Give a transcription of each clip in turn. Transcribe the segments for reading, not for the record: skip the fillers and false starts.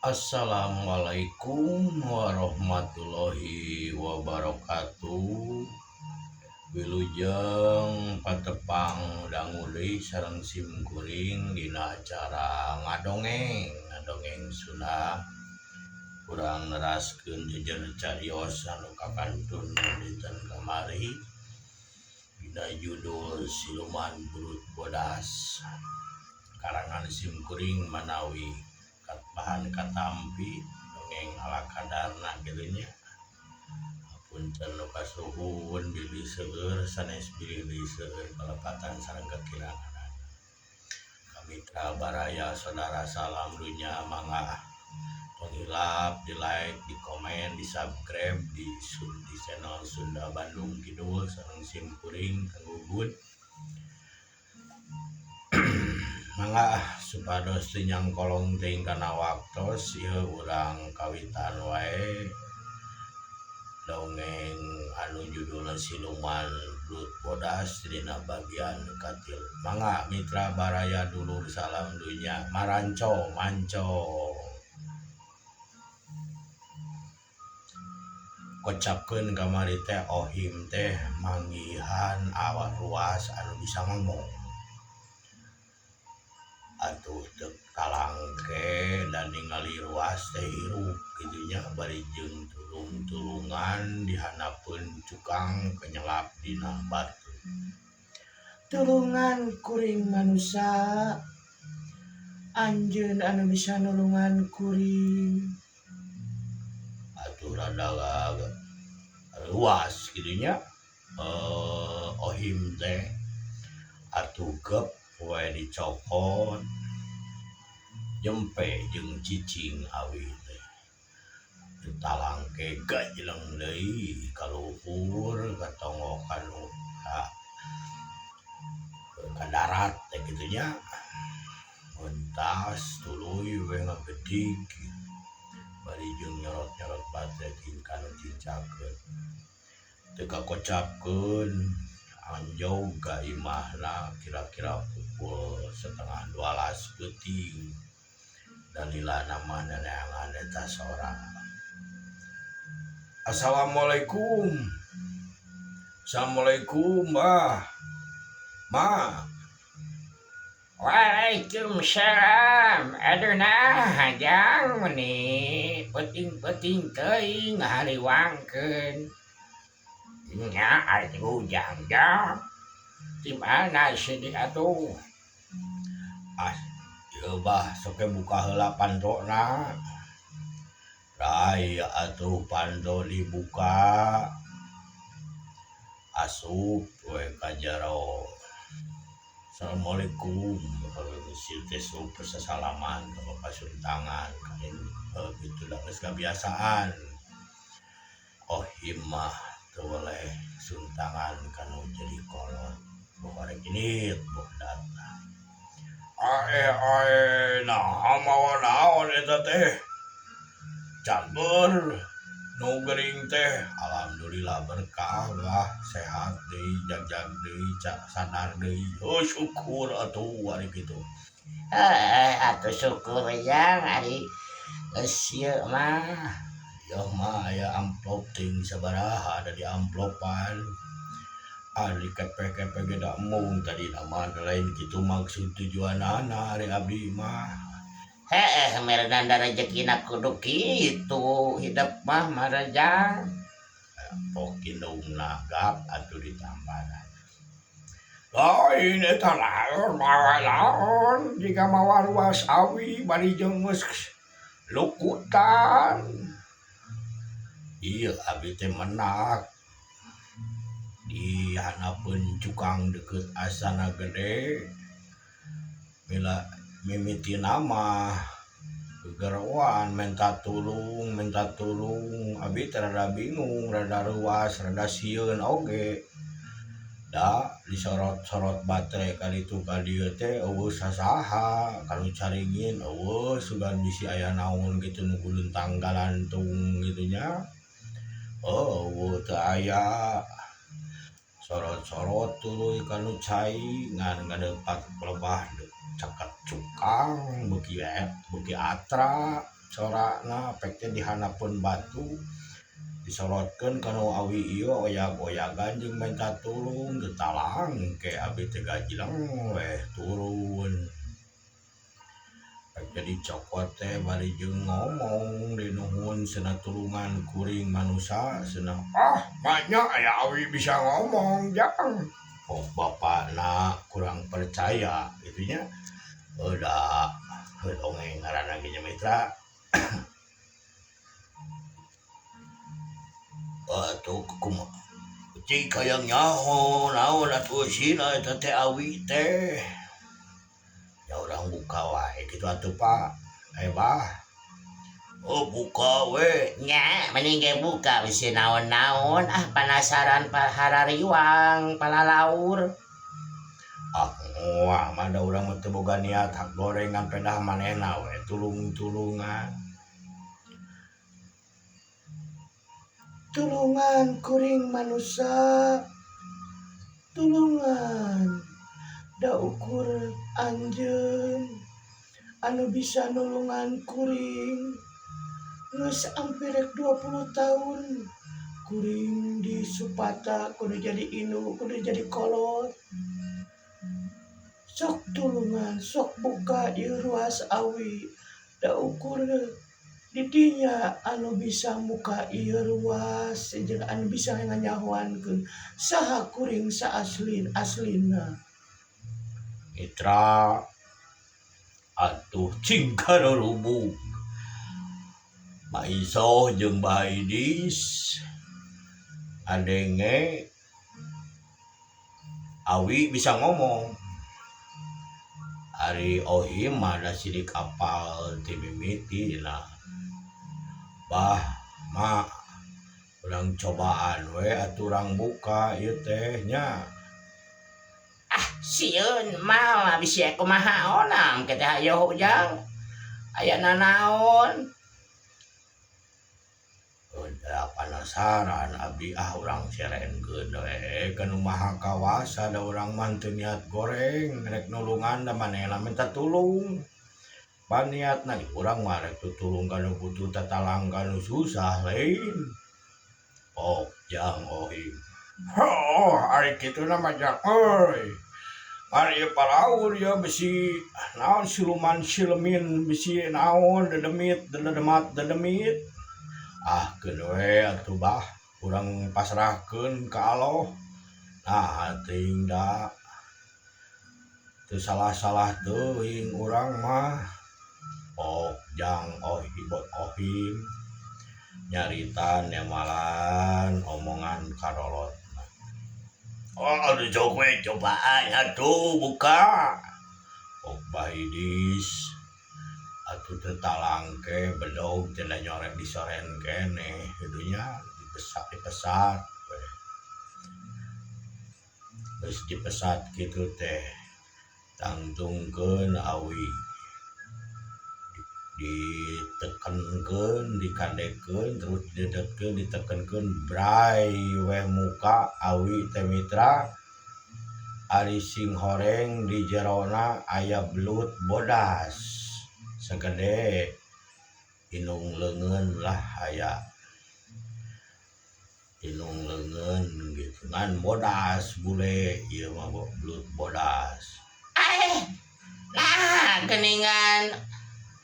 Assalamualaikum warahmatullahi wabarakatuh Wilujeng patepang dangu deui sareng sim kuring dina acara ngadongeng ngadongeng Sunda urang neraskeun jejer carios anu kakantun dinten kamari dina judul Siluman Belut Bodas karangan sim kuring manawi bahan katampi dongeng ala kadarna kitu nya punten nu kasuhun bilih seueur sanes bilih deui seueur kalepatan sareng kakirangan ka mitra baraya saudara salam dunya mangga tong hilap di like di komen di subscribe di channel Sunda Bandung Kidul sareng sim kuring Kang Gugun. Mangga supados teu nyangkolong teuing kana waktos ieu urang kawitan wae dongeng anu judulna Siluman Belut Bodas dina bagian katilu. Mangga mitra baraya dulur salam dunya maranco manco. Kocapkeun kamari teh Ohim teh manggihan awak ruas anu bisa ngomong. Atuh teu kalangke da ningali ruas teh hirup kitu nya bari jeung tulung-tulungan dihanapeun cukang kenyelap dina batu. Tulungan kuring manusa anjeun anu bisa nulungan kuring. Atuh rada luas kitu nya Ohim teh atuh gep we dicokot jempe jeung cicing awi teh teu talangke gajleng deui ka luhur ka tonggoh kanu ka darat teh kitu nya mentas tuluy we ngagedig bari jeung nyorot-nyorot batre kanu cincakeun teu kakocapkeun anjog ka imahna kira-kira pukul setengah dualas peuting dalilana mah neneangan eta sora. Assalamualaikum. Assalamualaikum bah. Ma. Waalaikumsalam. Aduh nah jang meni peuting-peuting teuing ngahariwangkeun. Nya atuh jang jang. Di mana sini atuh? Ah, ieu bah sok buka heula pantona. Rai atuh panto dibuka. Asup we ka jero. Assalamualaikum. Si teh sup sasalaman ka pasuntangan kain kitu da geus kabiasaan. Ohim mah teu weleh suntangan kanu jadi kolot. Boh arek init boh datang. Ae ae naha mawa naon eta teh? Cager nu gering teh alhamdulillah berkah lah sehat deui jagjag deui sadar deui oh syukur atuh ari kitu. Heeh atuh syukur jang ari geus ieu mah. Ieu mah aya amplop ting sabaraha ada di amplopan. Ari kepe-kepe ge da embung tadina mah lain kitu maksud tujuanana ari abdi mah. Heeh meureunan da rejekina kudu kitu hidep mah marejang. Pok indungna gap atuh ditambahan. Lain eta laon mawa laon jiga mawa ruas awi bari jeung geus lukutan. Ieu abdi teh menak di hanapeun cukang deukeut astana gede mila mimitina mah gegeroan minta tulung abi teh rada bingung rada reuas rada sieun oge da disorot-sorot batre ka ditu ka dieu teh eueuh sasaha kanu caringin eueuh sugan bisi aya naon kitu nu guluntang galantung kitu nya eueuh teu aya sorot-sorot tuluy kanu cai ngan ngadeupat pelebah caket cukang beuki atra. Sorana pek teh dihanapeun batu disorotkeun kana awi ieu oyag-oyagan jeung minta tulung teu talang ke abi teh gajleng weh turun. Pek teh dicokot teh bari jeung ngomong dinuhun cenah tulungan kuring manusa cenah. Ah manya aya awi bisa ngomong jang. Oh bapakna kurang percaya kitu nya. Da dongeng ngaranna ge nya mitra. Atuh kumaha cik hayang nyaho naon atuh eusina eta teh awi teh. Nya urang buka wae kitu atuh Pak. Eh bah. Oh buka we. Nya mending ge buka bisi naon-naon ah panasaran harariwang palalaur. Ah moal mah da urang mah teu boga niat hak gorengan pedah manehna we tulung-tulungan. Tulungan kuring manusa, tulungan da ukur anjeun anu bisa nulungan kuring geus ampir rek 20 tahun kuring di Supata kudu jadi indung kudu jadi kolot. Sok tulungan sok buka ieu ruas awi da ukur didinya anu bisa muka ieu ruas jeung anu bisa nganyahoankeun saha kuring saaslin aslina. Mitra atuh cing karurubuk Maisoh jeung Baidis adenge awi bisa ngomong. Ari Ohim mah da sidik apal ti mimiti nah. Bah ma urang cobaan we atuh urang buka ieu teh nya. Ah sieun mah bisi kumaha onam ke teh hayoh ujang. Aya nanaon. Udah penasaran abdi ah urang serenkeun we ka nu maha kawasa da urang mah teu niat goreng rek nulungan da manehna minta tulung. Pan niatna urang mah rek tutulung ka nu butuh tatalang ka nu susah lain. Oh jang ohim. Oh ari kitu na mah jang euy. Ari ieu palaur ieu bisi naon siluman silemin bisi naon dedemit dedemat dedemit. Ah keun we atuh bah urang pasrahkeun ka Allah. Nah teuing da teu salah-salah teuing urang mah. Oh jang ohim ohim nyarita nemalan omongan karolot. Oh aduh jok we cobaan atuh buka. Oh Bahidis atuh teu talangke bedog teh nyorek disoren keneh kitu nya dipesak dipesat we. Geus dipesat kitu teh tangtungkeun awi. Ditekenkeun, dikandekeun, terus didedetkeun, ditekenkeun bray weh muka awi teh mitra. Ari sing horeng di jerona aya belut bodas segede indung leungeun lah aya indung leungeun gitu ngan bodas bule ieu mah belut bodas. Nah geningan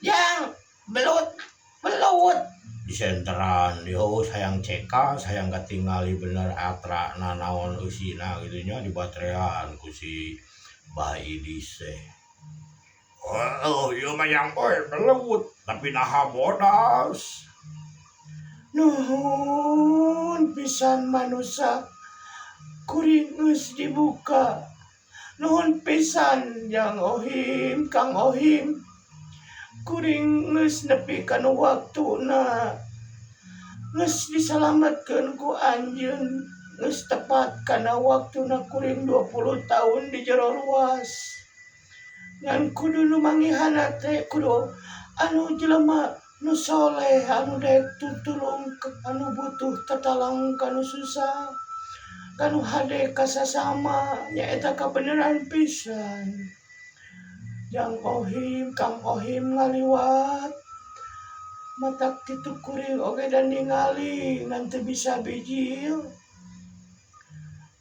yang belut belut disenteran yo sayang ceka sayang katingali bener atra nanaon eusina kitu nya dibatrean ku si Bahidis teh. Oh ieu mah yang euy belut tapi naha bodas. Nuhun pisan manusa kuring geus dibuka. Nuhun pisan jang Ohim Kang Ohim. Kuring geus nepi kana waktuna. Geus disalametkeun ku anjeun. Geus tepat kana waktuna kuring 20 tahun di jero ruas. Ngan kudu nu mangihana teh kudu anu jelema nu soleh anu daek tutulung anu butuh tatalang kanu susah kanu hade kasasama nyaeta kabeneran pisan. Jang Ohim Kang Ohim ngaliwat Matak kitu kuring oge da ningali ngan teu bisa bijil.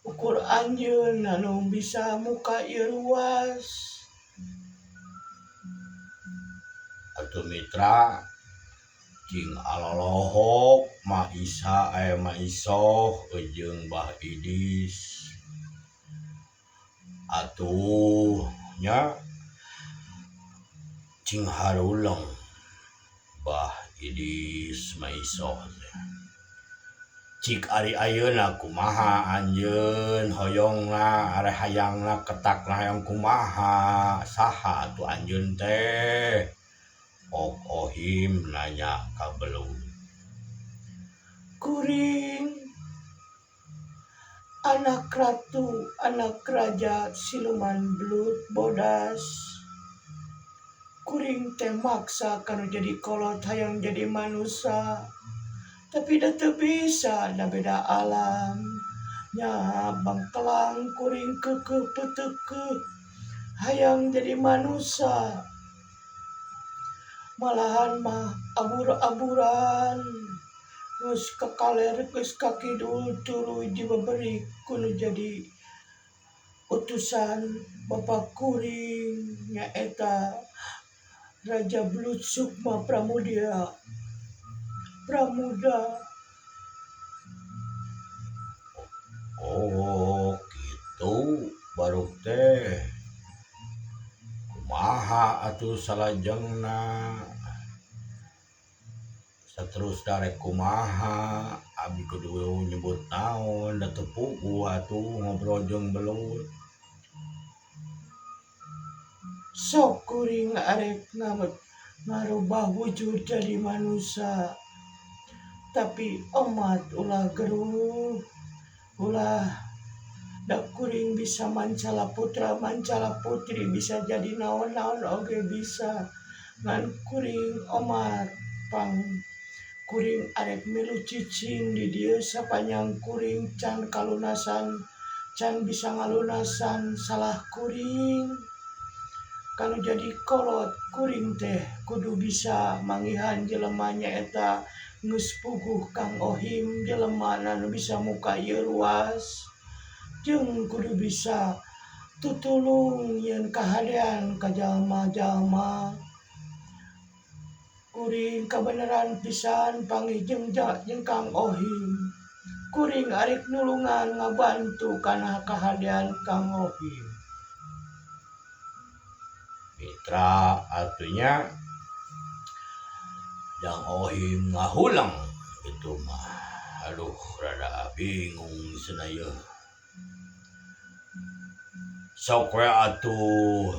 Ukur anjeun anu bisa muka ieu ruas. Atuh mitra cing alolohok Ma Isa aya Ma Isoh jeung Bah Idis. Atuh nya cing haruleng Bah Idis Ma Isoh teh. Cik ari ayeuna kumaha anjeun hoyongna are hayangna ketakna hayang kumaha saha atuh anjeun teh. Ok Ohim nanya ka belut. Kuring anak ratu anak raja siluman belut bodas. Kuring teh maksa kanu jadi kolot hayang jadi manusa. Tapi da teu bisa da beda alam. Nya bangkelang kuring keukeuh peuteukeuh hayang jadi manusa. Malahan mah abur-aburan geus ka kaler geus ka kidul tuluy dibaberi ku nu jadi utusan bapa kuring nyaeta Raja Belut Sukma Pramudia Pramuda. Oh kitu baruk teh kumaha atuh salajengna saterusna rek kumaha abi kudu nyebut naon da teu puguh atuh ngobrol jeung belut. Sok kuring arek ngarubah wujud jadi manusa tapi omat ulah geruh ulah da kuring bisa mancala putra mancala putri bisa jadi naon-naon oge bisa ngan kuring omat pang kuring arek milu cicing di dieu sapanjang kuring can kalunasan can bisa ngalunasan salah kuring. Kanu jadi kolot kuring teh kudu bisa manggihan jelema nyaeta geus puguh Kang Ohim jelema anu bisa muka ieu ruas jeung kudu bisa tutulung nyieun kahadean ka jalma-jalma. Kuring kabeneran pisan panggih jeung Kang Ohim. Kuring arek nulungan ngabantu kana kahadean Kang Ohim. Mitra atunya Jang Ohim ngahulang itu mah aduh rada bingung cenah yeuh. Sok we atuh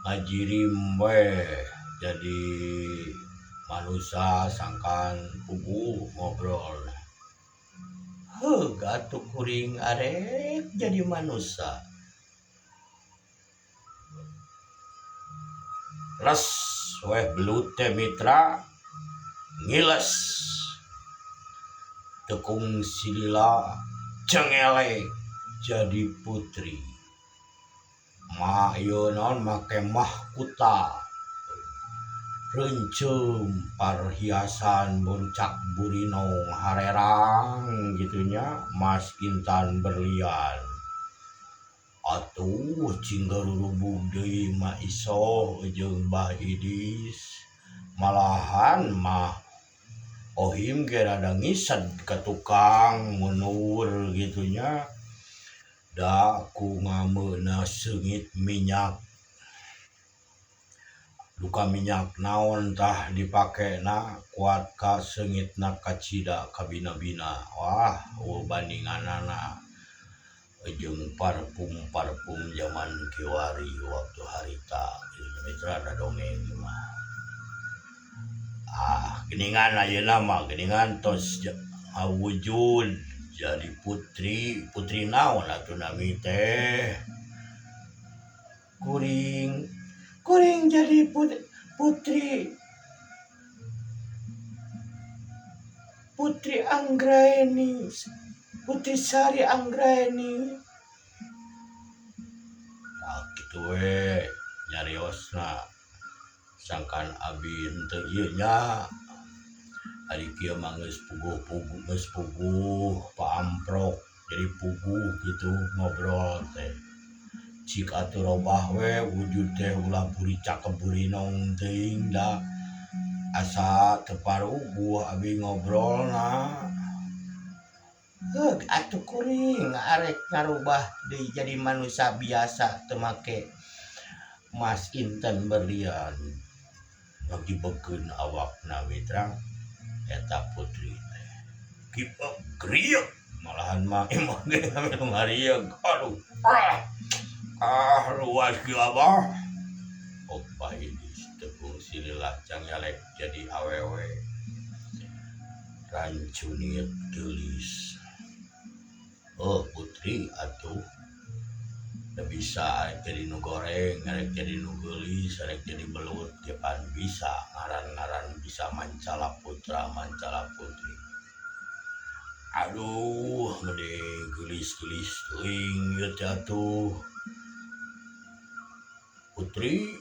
ngajirim we jadi manusa sangkan puguh ngobrol. Heug atuh kuring arek jadi manusa. Les weh belut teh mitra ngiles tekung silila cengelek jadi putri. Ma ieu naon make mahkuta reuncem parhiasan boncak burinong harerang kitu nya mas intan berlian. Atuh cing garurubug deui Ma Isoh jeung Bah Idis malahan mah Ohim ge rada ngised ka tukang mundur kitu nya da ku ngameuna seungit minyak duka minyak naon tah dipakena kuat ka seungitna kacida kabina-bina wah eueuh bandinganana jeung parfum-parfum zaman kiwari waktu harita mitra da dongeng mah. Ah geuningan ayeuna mah geuningan tos ngawujud jadi putri, putri naon atuh nami teh. Kuring kuring jadi putri Putri Anggraeni, Putri Sari Anggraeni. Tah kitu we nyariosna. Sangkan abi henteu ieu nya ari kieu mah geus puguh-puguh geus puguh paamprok jadi puguh kitu ngobrol teh. Cik atuh robah we wujud teh ulah buri cakep burinong teuing da asa teu paruguh abi ngobrolna. Heug atuh kuring arek ngarubah deui jadi manusia biasa teu make mas inten berlian ngagibekeun awakna mitra eta putri teh. Gibeg grieug malahan mah imah ge milu ngarieug. Aduh ah ah luas kieu abah. Ok bahidis teu fungsi lila cangyalek jadi awewe. Rancunit geulis. Oh putri atuh teu bisa arek jadi nu goreng, arek jadi nu geulis, arek jadi belut ge pan bisa ngaran-ngaran bisa mancala putra mancala putri. Aduh meni geulis-geulis teuing ieu teh atuh. Putri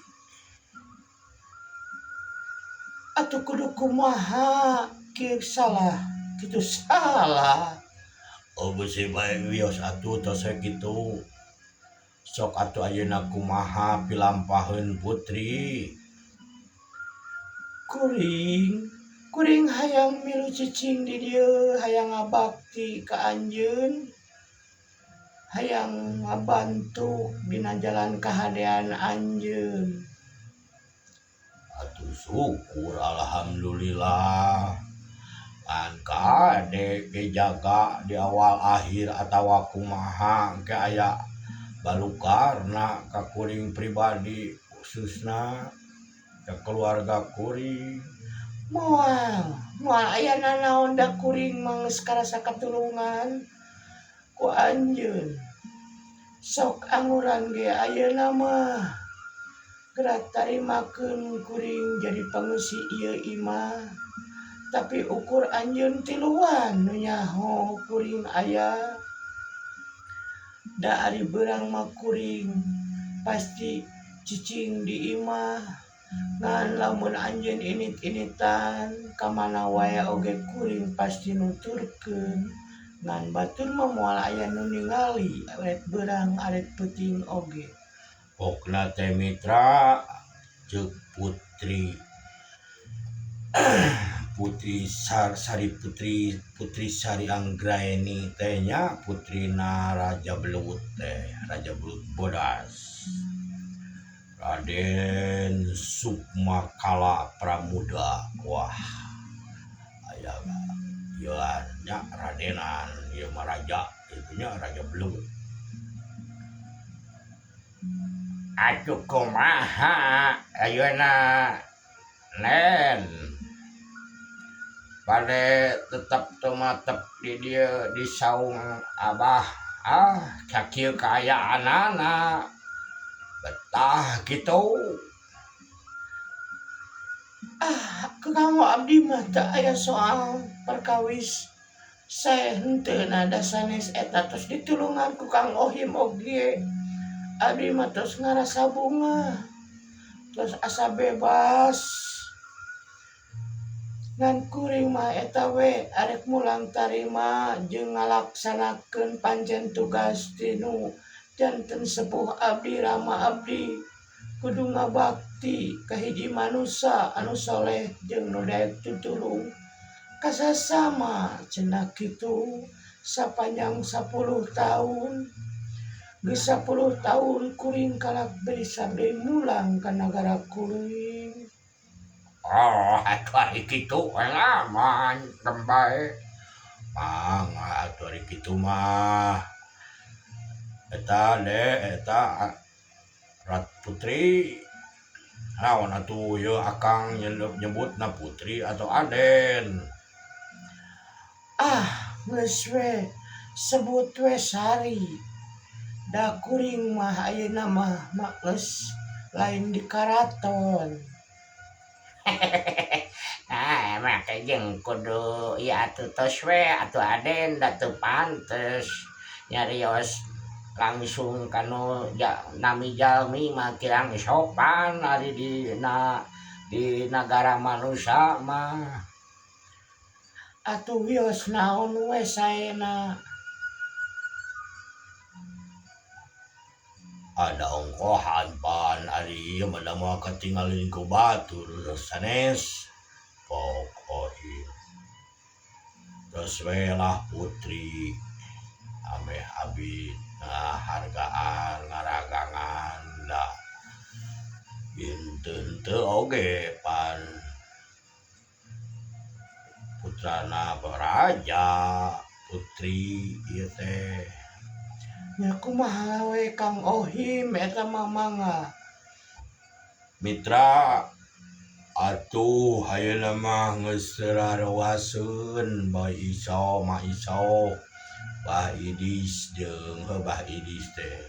atuh kudu kumaha kieu salah kitu salah. Oh beusi bae wios atuh tos we kitu. Sok atuh ayeuna kumaha pilampaheun putri. Kuring kuring hayang milu cicing di dieu hayang ngabakti ka anjeun. Hayang ngabantu dina jalan kahadean anjeun. Atuh syukur alhamdulillah. Ngan kade ge jaga di awal akhir atawa kumaha ke aya balukarna ka kuring pribadi khususna ka keluarga kuring. Moal, moal aya nanaon da kuring mah geus karasa katulungan ku anjeun. Sok anguran ge ayeuna mah geura tarimakeun kuring jadi pangeusi ieu imah. Tapi ukur anjeun tiluan nu nyaho kuring aya. Da ari beurang mah kuring pasti cicing di imah. Ngan lamun anjeun init-initan ka mana wae oge kuring pasti nuturkeun. Ngan batur mah moal aya nu ningali arek beurang arek peuting oge. Pokna teh mitra ceuk putri Putri Sari Putri Putri Sari Anggraeni teh nya putrina Raja Belut teh Raja Belut Bodas Raden Sukmakala Pramuda. Wah aya ieu nya radenan ieu mah raja kitu nya Raja Belut. Atuh kumaha ayeuna nen bade tetep tumatep di dieu di saung abah ah sakieu kaayaanana betah kitu. Ah kanggo abdi mah teu aya soal perkawis sae henteu na da sanes eta tos ditulungan ku Kang Ohim oge. Abdi mah tos ngarasa bungah tos asa bebas. Ngan kuring mah eta we arek mulang tarima jeung ngalaksanakeun pancen tugas tinu janten sepuh abdi rama abdi kudu ngabakti ka hiji manusa anu soleh jeung nu daek tutulung kasasama cenah kitu sapanjang 10 tahun. Geus 10 tahun kuring kalak bisa deui mulang ka nagara kuring. Oh, atuh ari kitu aman tembae. Mangga atuh ari kitu mah. Eta de eta Rat Putri. Naon atuh ieu akang nyebutna putri atau aden. Ah, geus we sebut we Sari. Da kuring mah ayeuna mah geus lain di karaton. Ah, make jeung kudu ieu atuh tos we atuh aden da teu pantes nyarios langsung kanu nami jalmi mah kirang sopan ari dina Di nagara manusia mah. Atuh wios naon we saena. Ada ongkohan pan ari ieu mah da moal katingalin ku batur sanes pokok terus we lah putri ameh abi ngahargaan ngaragangan da henteu oge pan putrana raja putri ieu teh. Nya kumaha we Kang Ohim eta mah mangga. Mitra atuh ayeuna mah geus rarawaseun bae iso mah iso Bah Idis jeung heuh Bah Idis teh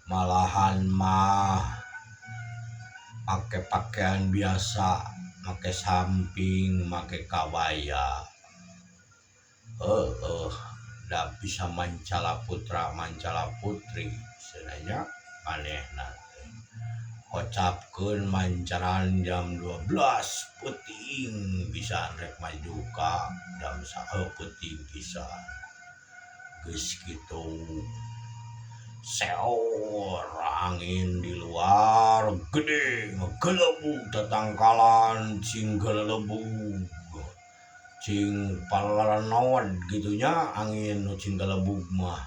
malahan mah make pakaian biasa make samping make kabaya heueuh da bisa mancala putra mancala putri cenah nya manehna teh kocapkeun mancaran jam 12 peuting bisa rek majuka jam saeu peuting pisan geus kitu seor angin di luar gede ngagelebug tatangkalan cing gelelebug cing palalanod kitu nya angin nu cing gelebug mah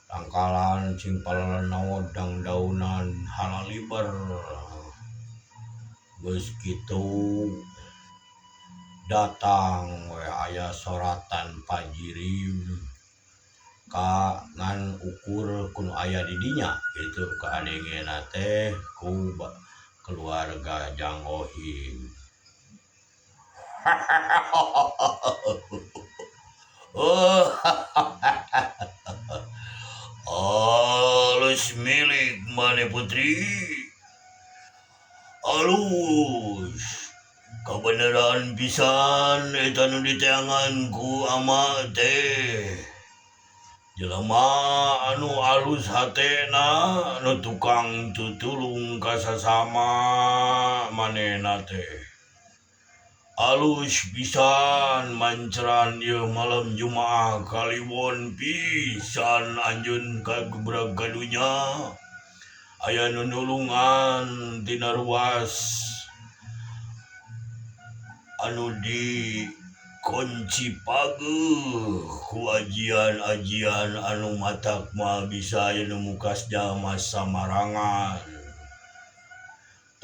tangkalan cing palalanod dangdaunan halaliber geus kitu datang we aya soratan pajirim ka ngan ukur ku nu aya di dinya kitu kaadengena teh ku keluarga Jang Ohim. Alus milik maneh putri alus kabeneran pisan eta nu diteangan ku ama teh jelema anu alus hatena nu tukang tutulung ka sasama manehna teh alus pisan manceran ieu malam Jumaah kaliwon pisan anjeun kagebrag ka dunya aya nu nulungan tina ruas anu dikunci pageuh ku ajian-ajian anu matak mah bisa aya nu mukas jalma samarangan.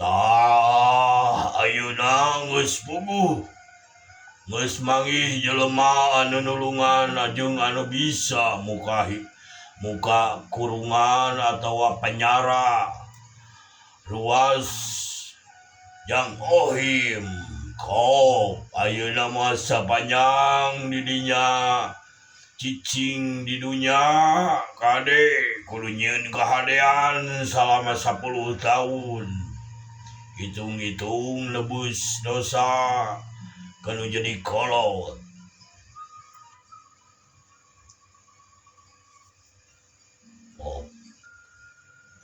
Tah ayeuna geus puguh geus manggih jelema anu nulungan jeung anu bisa muka kurungan atawa panyara ruas Jang Ohim kop ayeuna mah sapanjang di dinya cicing di dunya kade kudu nyieun kahadean salama 10 tahun hitung-hitung nebus dosa kanu jadi kolot. Oh,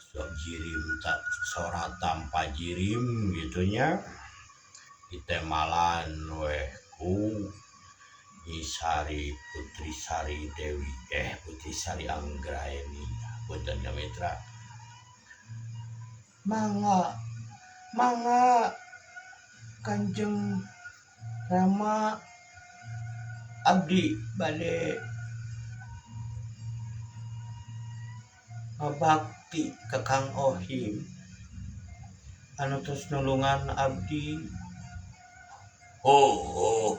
sok jirim tak soratan pajirim gitunya ditemalan weh ku Nyi Sari Putri Sari Dewi Putri Sari Anggraeni punten nya mitra. Mangga mangga Kanjeng Rama abdi bade ngabakti ka Kang Ohim anu tos nulungan abdi. Oh,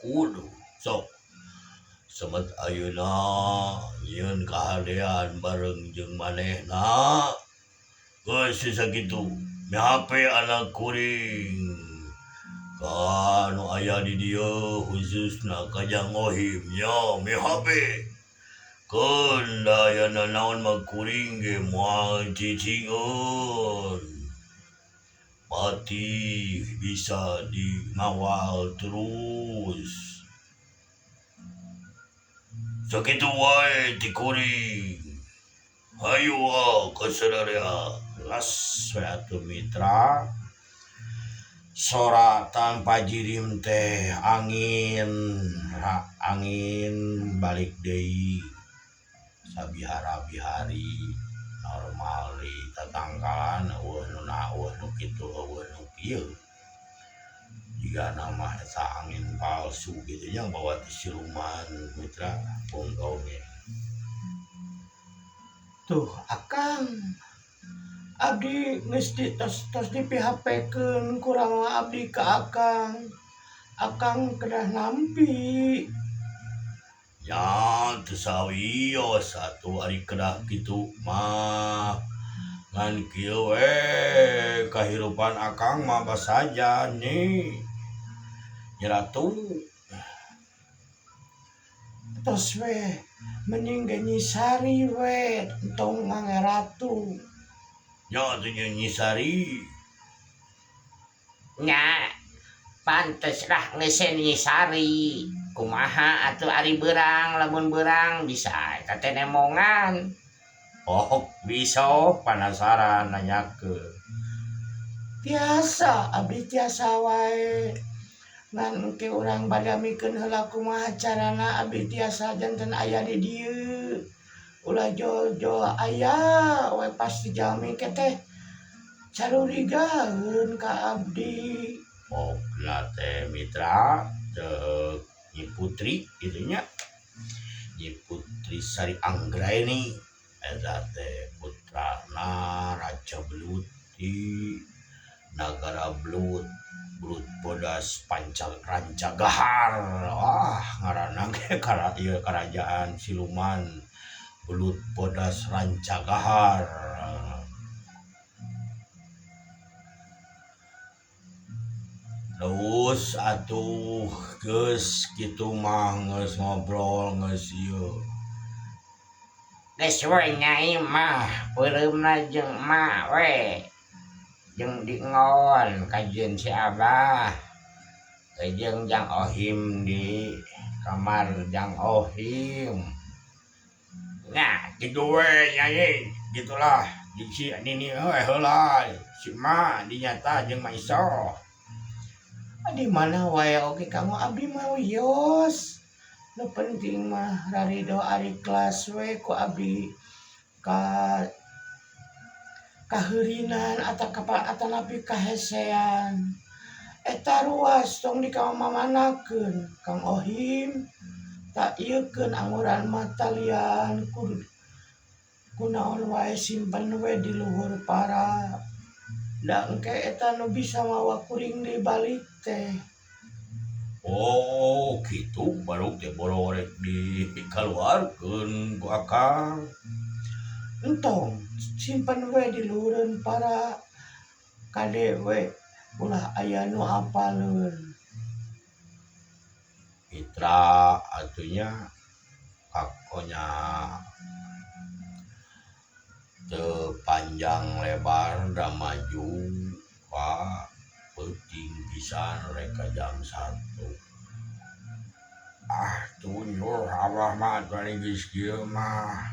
kudu sok semet ayeuna nyieun kahadean bareng jeung manehna geus sakitu mihape anak kuring ka nu aya di dieu khususna ka Jang Ohim nya mihape keun da aya nanaon mah kuring ge moal cicingeun mati bisa dingawal terus sakitu wae ti kuring hayu ah ka sadarea. Las we atuh mitra. Sora tanpa jirim teh angin angin balik deui sabihara-bihari normal di tatangkalan eueuh nu eueuh nu kitu eueuh nu kieu jigana mah eta angin palsu kitu nya bawa ti siluman mitra bongdongeng. Tuh akang abdi geus di tos tos di PHP keun kurang mah abdi ka akang. Akang kedah nampi. Nya teu sawios atuh ari kedah kitu mah ngan kieu we kahirupan akang mah basaja nyi Nyi Ratu. Tos we mending ge Nyi Sari we entong ngange ratu. Nya atuh nya Nyi Sari. Nya pantes lah ngeuseun Nyi Sari. Kumaha atuh ari beurang lamun beurang bisa eta teh nemongan. Oh bisa panasaran nanyakeun. Tiasa abdi tiasa wae. Ngan engke urang badamikeun heula kumaha carana abdi tiasa janten aya di dieu. Ulah jol-jol aya we pasti jalmi ke teh carurigaeun ka abdi. Pokna teh mitra ceuk Nyi Putri kitu nya. Nyi Putri Sari Anggraeni eta teh putrana Raja Belut di Nagara Belut Belut Bodas Panca Rancagahar. Wah ngaranna ge ieu karajaan siluman Belut Bodas Rancagahar. Terus atuh geus kitu mah geus ngobrol geus ieu. Geus we nyai mah peureumna jeung emak we. Jeung dingon kajeun si Abah. Jeung Jang Ohim di kamar Jang Ohim. Nya kitu we nyai gitulah jeung si Nini we heula si emak dinyata jeung Mak Isoh. Di mana wae oge kamu abdi mah wios. Nu penting mah rarido ari kelas we ku abdi ka kaheurinan atanapi kahesean. Eta ruas tong dikamamanakeun Kang Ohim tak ieukeun anguran mah talian kudu kunaon wae simpen we di luhur para. Da engke eta nu bisa mawa kuring deui balik teh. Oh kitu baru teh boro rek dikaluarkeun ku akang. Entong simpen we di luhureun para kade we ulah aya nu apaleun. Mitra atuh nya kakonya teu panjang lebar da maju ka peuting pisan rek ka jam 1. Ah tunjuh abah mah atuh ari geus kieu mah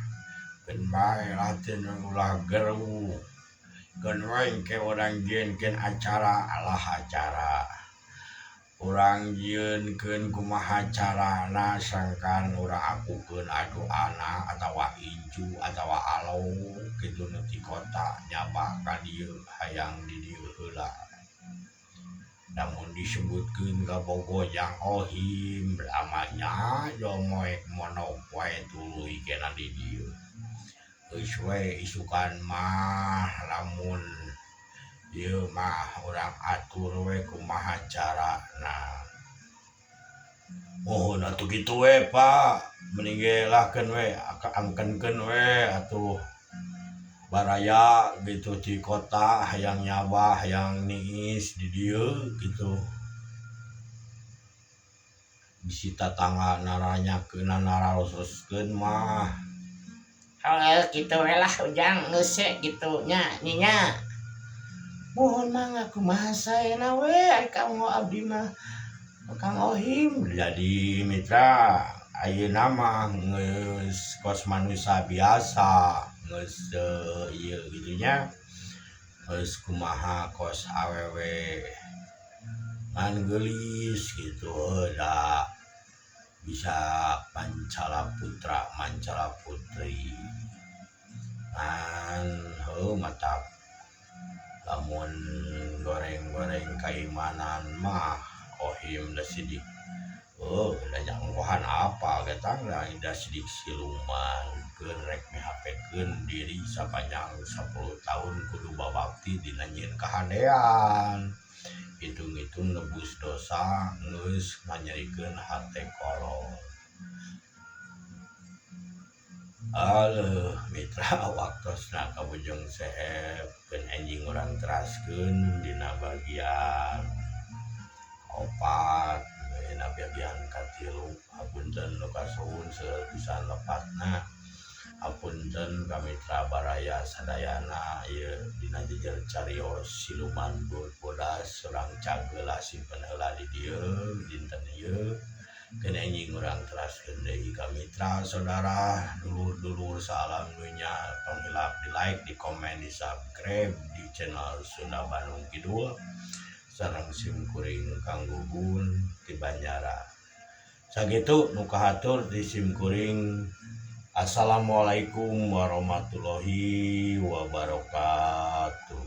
keun bae lah teu ulah geruh. Keun we engke urang jieunkeun acara alah acara. Urang jieunkeun kumaha carana sangkan urang akukeun adu anak atawa incu atawa alo kitu nu ti kota nyaba ka dieu hayang di dieu heula. Lamun disebutkeun ka bogo Jang Ohim lamanya jo moek monok wae tuluy kena di dieu. Geus we isukan mah lamun ieu mah urang atur we kumaha carana. Mohon atuh kitu we Pak, mending ge lahkeun we angkenkeun we atuh baraya gitu di kota hayang nyaba hayang niis di dieu gitu. Bisi tatangga naranyakeun nararoskeun mah. Heuh kitu we lah Ujang geus we kitu nya nyi nya. Mohon mangga kumaha saena we ari kamu abdi mah Kang Ohim. Jadi mitra ayeuna mah geus kos manusia biasa geus ieu kitu nya. Geus kumaha kos awewe Ngan geulis kitu heuh da bisa mancala putra mancala putri ngan heuh matak lamun goreng-goreng kaimanan mah ohim da sidik heuh da nyangkohan apal ge tang da sidik siluman keun rek mihapekeun diri sapanjang 10 tahun kudu babakti dina nyieun kahadean. Hitung-hitung nebus dosa geus nganyerikeun hate kolot. Aleuh mitra waktosna kabujeng seep keun enjing urang teraskeun dina bagian opat dina bagian katilu hapunten nu kasuhun seueur pisan lepatna. Hapunten ka mitra baraya sadayana ieu dina jejer carios siluman beut bodas urang cageula simpen heula di dieu dinten ieu keun enjing urang teraskeun deui ka mitra saudara dulur-dulur saalam dunya tong hilap di like di komen di subscribe di channel Sunda Bandung Kidul sareng sim kuring Kang Gugun ti Banjara. Sakitu nu kahatur di sim kuring. Assalamualaikum warahmatullahi wabarakatuh.